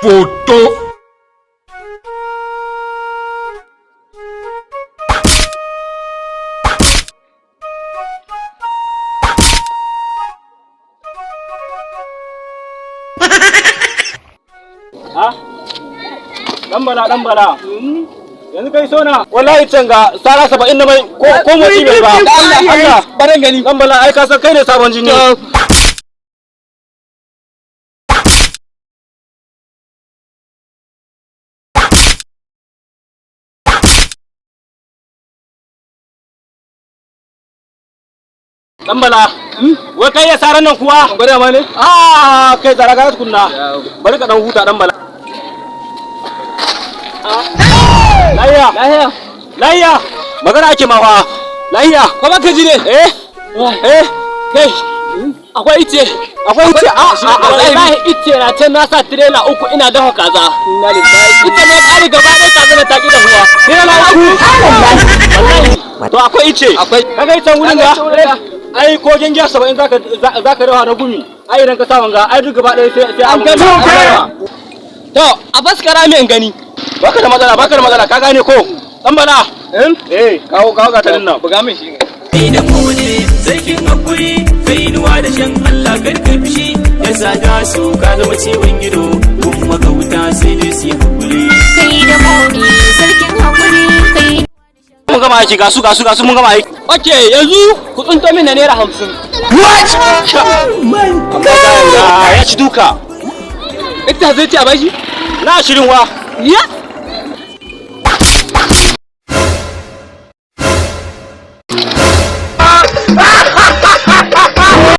Photo. Ha? Dan bala, dan bala. Yanzu kai sona. Wallahi can ga sara 70 na mai ko motsi bai ba. Allah Allah. Baran gani. Dan bala, ai ka san kai ne sabon jini. Dan bala. Wai kai ya saran nan kuwa? Gwada ma ne? Ah, kai tsara ga tukunna. Bari ka dan huta, dan bala. Layya, Lahiya. layya. Magana ake ma fa. Layya. Ko ba ka ji ne? Eh? Eh? Kai. Akwai ice. Akwai wuce a a a. Wallahi ice na can, na sa tirela uku ina dafa kaza. Inna lillahi. Ita ne ƙari gaba ɗaya, kaza na taƙi dahuwa. Tirela uku. Wallahi. To akwai ice. Akwai. Kaga icen wurin Kaga ga? icen wurin ga. Ai ko gengiya 70 zaka rawa na gumi. Ai idan ka sa wanga, ai duk gaba ɗaya sai An gama. An gama. To, a faskara min gani. Baka da matsala, baka da matsala, ka gane ko? Dan bala. Eh, kawo kawo gatarin nan. Buga min shi. Kai da mu ne sarkin hakuri, kai nuwa da shan Allah, karka fishi ya sada su, ka zama ciwon ido kuma ka wuta, sai dai su yi hakuri. Kai da moni sarkin hakuri kai. Mun gama aiki, gasu gasu gasu, mun gama aiki. Ok, yanzu ku tsunto min na ₦50. What? Amma ga ya ci duka. Ita zai ci a bashi? Na 20 wa. Ya?